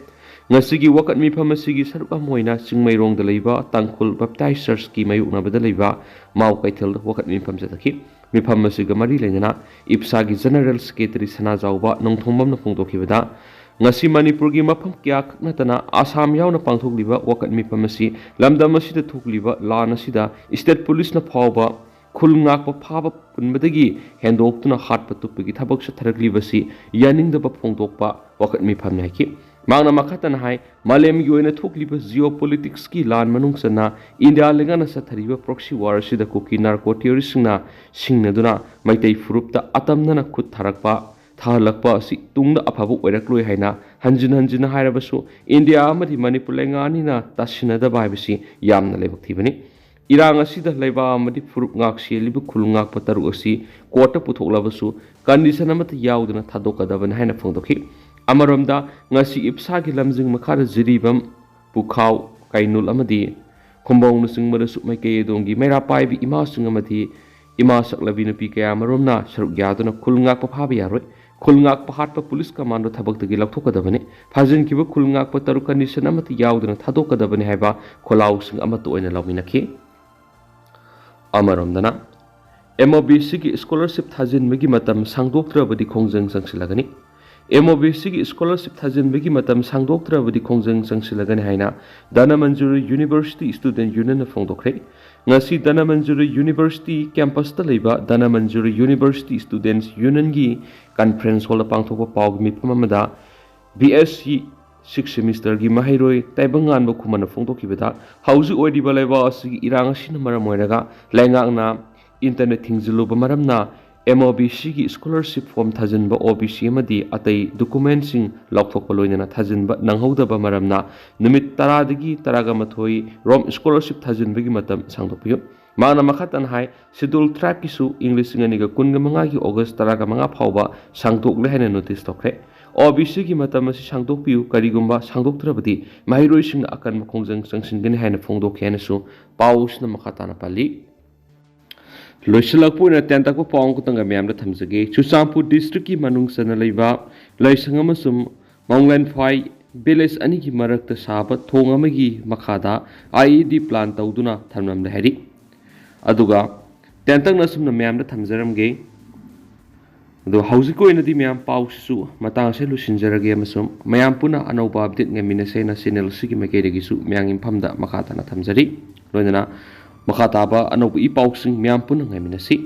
ꯉꯁꯤꯒꯤ ꯋꯥꯀꯠ ꯃꯤꯐꯝ ꯑꯁꯤꯒꯤ ꯁꯔꯨꯛ ꯑꯃ ꯑꯣꯏꯅ ꯆꯤꯡꯃꯩꯔꯣꯡꯗ ꯂꯩꯕ ꯇꯥꯡꯈꯨꯜ ꯕꯦꯞꯇꯥꯏꯁ ꯆꯔꯆꯀꯤ ꯃꯥꯌꯣꯛꯅꯕꯗ ꯂꯩꯕ ꯃꯥꯎ ꯀꯩꯊꯦꯜꯗ ꯋꯥꯀꯠ ꯃꯤꯐꯝ ꯆꯠꯊꯈꯤ꯫ ꯃꯤꯐꯝ ꯑꯁꯤꯒ ꯃꯔꯤ ꯂꯩꯅꯅ ꯏꯞꯁꯥꯒꯤ ꯖꯦꯅꯔꯦꯜ ꯁꯦꯀ꯭ꯔꯦꯇꯔꯤ ꯁꯅꯥꯖꯥꯎꯕ ꯅꯣꯡꯊꯣꯝꯕꯝꯅ ꯐꯣꯡꯗꯣꯛꯈꯤꯕꯗ, ꯉꯁꯤ ꯃꯅꯤꯄꯨꯔꯒꯤ ꯃꯐꯝ ꯀꯌꯥ ꯈꯛ ꯅꯠꯇꯅ ꯑꯁꯥꯝ ꯌꯥꯎꯅ ꯄꯥꯡꯊꯣꯛꯂꯤꯕ ꯋꯥꯀꯠ ꯃꯤꯐꯝ ꯑꯁꯤ ꯂꯝꯗꯝ ꯑꯁꯤꯗ ꯊꯣꯛꯂꯤꯕ ꯂꯥꯟ ꯑꯁꯤꯗ ꯁ꯭ꯇꯦꯠ ꯄꯨꯂꯤꯁꯅ ꯐꯥꯎꯕ ꯈꯨꯜ ꯉꯥꯛꯄ ꯐꯥꯕ ꯄꯨꯟꯕꯗꯒꯤ ꯍꯦꯟꯗꯣꯛꯇꯨꯅ ꯍꯥꯠꯄ ꯇꯨꯞꯄꯒꯤ ꯊꯕꯛ ꯆꯠꯊꯔꯛꯂꯤꯕꯁꯤ ꯌꯥꯅꯤꯡꯗꯕ ꯐꯣꯡꯗꯣꯛꯄ ꯋꯥꯀꯠ ꯃꯤꯐꯝꯅꯤ ꯍꯥꯏꯈꯤ꯫ ꯃꯍꯥꯛꯅ ꯃꯈꯥ ꯇꯥꯅ ꯍꯥꯏ, ꯃꯥꯂꯦꯝꯒꯤ ꯑꯣꯏꯅ ꯊꯣꯛꯂꯤꯕ geopolitics ꯀꯤ ꯂꯥꯟ ꯃꯅꯨꯡ ꯆꯟꯅ ꯏꯟꯗꯤꯌꯥ ꯂꯩꯉꯥꯛꯅ ꯆꯠꯊꯔꯤꯕ proxy war ꯑꯁꯤꯗ ꯀꯨꯀꯤ narco terrorist ꯁꯤꯡꯅ ꯁꯤꯡꯅꯗꯨꯅ ꯃꯩꯇꯩ ꯐꯨꯔꯨꯞꯇ ꯑꯇꯝꯅꯅ ꯈꯨꯠ ꯊꯥꯔꯛꯄ, ꯊꯥꯍꯜꯂꯛꯄ ꯑꯁꯤ ꯇꯨꯡꯗ ꯑꯐꯕ ꯑꯣꯏꯔꯛꯂꯣꯏ ꯍꯥꯏꯅ ꯍꯟꯖꯤꯟ ꯍꯟꯖꯤꯟꯅ ꯍꯥꯏꯔꯕꯁꯨ, ꯏꯟꯗꯤꯌꯥ ꯑꯃꯗꯤ ꯃꯅꯤꯄꯨꯔ ꯂꯩꯉꯥꯛ ꯑꯅꯤꯅ ꯇꯥꯁꯤꯟꯅꯗꯕ ꯍꯥꯏꯕꯁꯤ ꯌꯥꯝꯅ ꯂꯥꯏꯕꯛ ꯊꯤꯕꯅꯤ꯫ ꯏꯔꯥꯡ ꯑꯁꯤꯗ ꯂꯩꯕꯥꯛ ꯑꯃꯗꯤ ꯐꯨꯔꯨꯞ ꯉꯥꯛ ꯁꯦꯜꯂꯤꯕ ꯈꯨꯜ ꯉꯥꯛꯄ ꯇꯔꯨꯛ ꯑꯁꯤ court ꯇ ꯄꯨꯊꯣꯛꯂꯕꯁꯨ, condition ꯑꯃꯠꯇ ꯌꯥꯎꯗꯅ ꯊꯥꯗꯣꯛꯀꯗꯕꯅꯤ ꯍꯥꯏꯅ ꯐꯣꯡꯗꯣꯛꯈꯤ꯫ ꯑꯃꯔꯣꯝꯗ, ꯉꯁꯤ ꯏꯞꯁꯥꯒꯤ ꯂꯝꯖꯤꯡ ꯃꯈꯥꯗ ꯖꯤꯔꯤꯕꯥꯝ, ꯄꯨꯈꯥꯎ, ꯀꯩꯅꯨꯜ ꯑꯃꯗꯤ ꯈꯨꯝꯕꯣꯡꯅꯆꯤꯡꯕꯗꯁꯨ ꯃꯥꯏꯀꯩ ꯑꯗꯣꯝꯒꯤ ꯃꯩꯔꯥ ꯄꯥꯏꯕꯤ ꯏꯃꯥꯁꯤꯡ ꯑꯃꯗꯤ ꯏꯃꯥ ꯁꯛꯂꯕꯤ ꯅꯨꯄꯤ ꯀꯌꯥ ꯑꯃꯔꯣꯝꯅ ꯁꯔꯨꯛ ꯌꯥꯗꯨꯅ ꯈꯨꯜ ꯉꯥꯛꯄ ꯐꯥꯕ ꯌꯥꯔꯣꯏ, ꯈꯨꯜ ꯉꯥꯛꯄ ꯍꯥꯠꯄ police commando ꯊꯕꯛꯇꯒꯤ ꯂꯧꯊꯣꯛꯀꯗꯕꯅꯤ, ꯐꯥꯖꯤꯟꯈꯤꯕ ꯈꯨꯜ ꯉꯥꯛꯄ ꯇꯔꯨꯛ condition ꯑꯃꯠꯇ ꯌꯥꯎꯗꯅ ꯊꯥꯗꯣꯛꯀꯗꯕꯅꯤ ꯍꯥꯏꯕ ꯈꯣꯜꯂꯥꯎꯁꯤꯡ ꯑꯃꯠꯇ ꯑꯣꯏꯅ ꯂꯧꯃꯤꯟꯅꯈꯤ꯫ ꯑꯃꯔꯣꯝꯗꯅ, MOBC ꯒꯤ scholarship ꯊꯥꯖꯤꯟꯕꯒꯤ ꯃꯇꯝ ꯁꯥꯡꯗꯣꯛꯇ꯭ꯔꯕꯗꯤ ꯈꯣꯡꯖꯪ ꯆꯪꯁꯤꯜꯂꯒꯅꯤ꯫ MOBC ꯒꯤ scholarship ꯊꯥꯖꯤꯟꯕꯒꯤ ꯃꯇꯝ ꯁꯥꯡꯗꯣꯛꯇ꯭ꯔꯕꯗꯤ ꯈꯣꯡꯖꯪ ꯆꯪꯁꯤꯜꯂꯒꯅꯤ ꯍꯥꯏꯅ ꯙꯅꯃꯟꯖꯨꯔꯤ University Student Union ꯅ ꯐꯣꯡꯗꯣꯛꯈ꯭ꯔꯦ꯫ ꯉꯁꯤ ꯙꯅꯃꯟꯖꯨꯔꯤ University campus ꯇ ꯂꯩꯕ ꯙꯅꯃꯟꯖꯨꯔꯤ University Students Union ꯒꯤ conference hall ꯗ ꯄꯥꯡꯊꯣꯛꯄ ꯄꯥꯎꯒꯤ ꯃꯤꯐꯝ ꯑꯃꯗ BSc sixth semester ꯒꯤ ꯃꯍꯩꯔꯣꯏ ꯇꯥꯏꯕꯪꯉꯥꯟꯕ ꯈꯨꯃꯟꯅ ꯐꯣꯡꯗꯣꯛꯈꯤꯕꯗ, ꯍꯧꯖꯤꯛ ꯑꯣꯏꯔꯤꯕ ꯂꯩꯕꯥꯛ ꯑꯁꯤꯒꯤ ꯏꯔꯥꯡ ꯑꯁꯤꯅ ꯃꯔꯝ ꯑꯣꯏꯔꯒ ꯂꯩꯉꯥꯛꯅ internet ꯊꯤꯡꯖꯤꯜꯂꯨꯕ ꯃꯔꯝꯅ MOBC ꯒꯤ scholarship form ꯊꯥꯖꯤꯟꯕ, OBC ꯑꯃꯗꯤ ꯑꯇꯩ document ꯁꯤꯡ ꯂꯧꯊꯣꯛꯄ ꯂꯣꯏꯅꯅ ꯊꯥꯖꯤꯟꯕ ꯅꯪꯍꯧꯗꯕ ꯃꯔꯝꯅ ꯅꯨꯃꯤꯠ ꯇꯔꯥꯗꯒꯤ ꯇꯔꯥꯒ ꯃꯥꯊꯣꯏ ꯔꯣꯝ scholarship ꯊꯥꯖꯤꯟꯕꯒꯤ ꯃꯇꯝ ꯁꯥꯡꯗꯣꯛꯄꯤꯌꯨ꯫ ꯃꯍꯥꯛꯅ ꯃꯈꯥ ꯇꯥꯅ ꯍꯥꯏ, Schedule Tribe ꯀꯤꯁꯨ ꯏꯪ ꯂꯤꯁꯤꯡ ꯑꯅꯤꯒ ꯀꯨꯟꯒ ꯃꯉꯥꯒꯤ August ꯇꯔꯥꯒ ꯃꯉꯥ ꯐꯥꯎꯕ ꯁꯥꯡꯗꯣꯛꯂꯦ ꯍꯥꯏꯅ notice ꯇꯧꯈ꯭ꯔꯦ꯫ OBC ꯒꯤ ꯃꯇꯝ ꯑꯁꯤ ꯁꯥꯡꯗꯣꯛꯄꯤꯌꯨ, ꯀꯔꯤꯒꯨꯝꯕ ꯁꯥꯡꯗꯣꯛꯇ꯭ꯔꯕꯗꯤ ꯃꯍꯩꯔꯣꯏꯁꯤꯡꯅ ꯑꯀꯟꯕ ꯈꯣꯡꯖꯪ ꯆꯪꯁꯤꯟꯒꯅꯤ ꯍꯥꯏꯅ ꯐꯣꯡꯗꯣꯛꯈꯤ ꯍꯥꯏꯅꯁꯨ ꯄꯥꯎꯁꯤꯅ ꯃꯈꯥ ꯇꯥꯅ ꯄꯜꯂꯤ꯫ ꯂꯣꯏꯁꯤꯜꯂꯛꯄ ꯑꯣꯏꯅ ꯇꯦꯟꯇꯛꯄ ꯄꯥꯎ ꯑꯃꯈꯛꯇꯪꯒ ꯃꯌꯥꯝꯗ ꯊꯝꯖꯒꯦ꯫ ꯆꯨꯔꯆꯥꯟꯄꯨꯔ district ꯀꯤ ꯃꯅꯨꯡ ꯆꯟꯅ ꯂꯩꯕ ꯂꯩꯁꯪ ꯑꯃꯁꯨꯡ ꯃꯥꯎꯂꯦꯟꯐꯥꯏ village ꯑꯅꯤꯒꯤ ꯃꯔꯛꯇ ꯁꯥꯕ ꯊꯣꯡ ꯑꯃꯒꯤ ꯃꯈꯥꯗ IED plan ꯇꯧꯗꯨꯅ ꯊꯝꯂꯝꯂꯦ ꯍꯥꯏꯔꯤ꯫ ꯑꯗꯨꯒ ꯇꯦꯟꯇꯛꯅ ꯑꯁꯨꯝꯅ ꯃꯌꯥꯝꯗ ꯊꯝꯖꯔꯝꯒꯦ꯫ ꯑꯗꯣ ꯍꯧꯖꯤꯛꯀꯤ ꯑꯣꯏꯅꯗꯤ ꯃꯌꯥꯝ ꯄꯥꯎꯁꯤꯁꯨ ꯃꯇꯥꯡ ꯑꯁꯤꯗ ꯂꯣꯏꯁꯤꯟꯖꯔꯒꯦ ꯑꯃꯁꯨꯡ ꯃꯌꯥꯝ ꯄꯨꯟꯅ ꯑꯅꯧꯕ update ꯉꯥꯏꯃꯤꯟꯅꯁꯦꯅ channel ꯑꯁꯤꯒꯤ ꯃꯥꯏꯀꯩꯗꯒꯤꯁꯨ ꯃꯌꯥꯝꯒꯤ ꯃꯐꯝꯗ ꯃꯈꯥ ꯇꯥꯅ ꯊꯝꯖꯔꯤ꯫ ꯂꯣꯏꯅꯅ ꯃꯈꯥ ꯇꯥꯕ ꯑꯅꯧꯕ ꯏ ꯄꯥꯎꯁꯤꯡ ꯃꯌꯥꯝ ꯄꯨꯟꯅ ꯉꯥꯏꯃꯤꯟꯅꯁꯤ꯫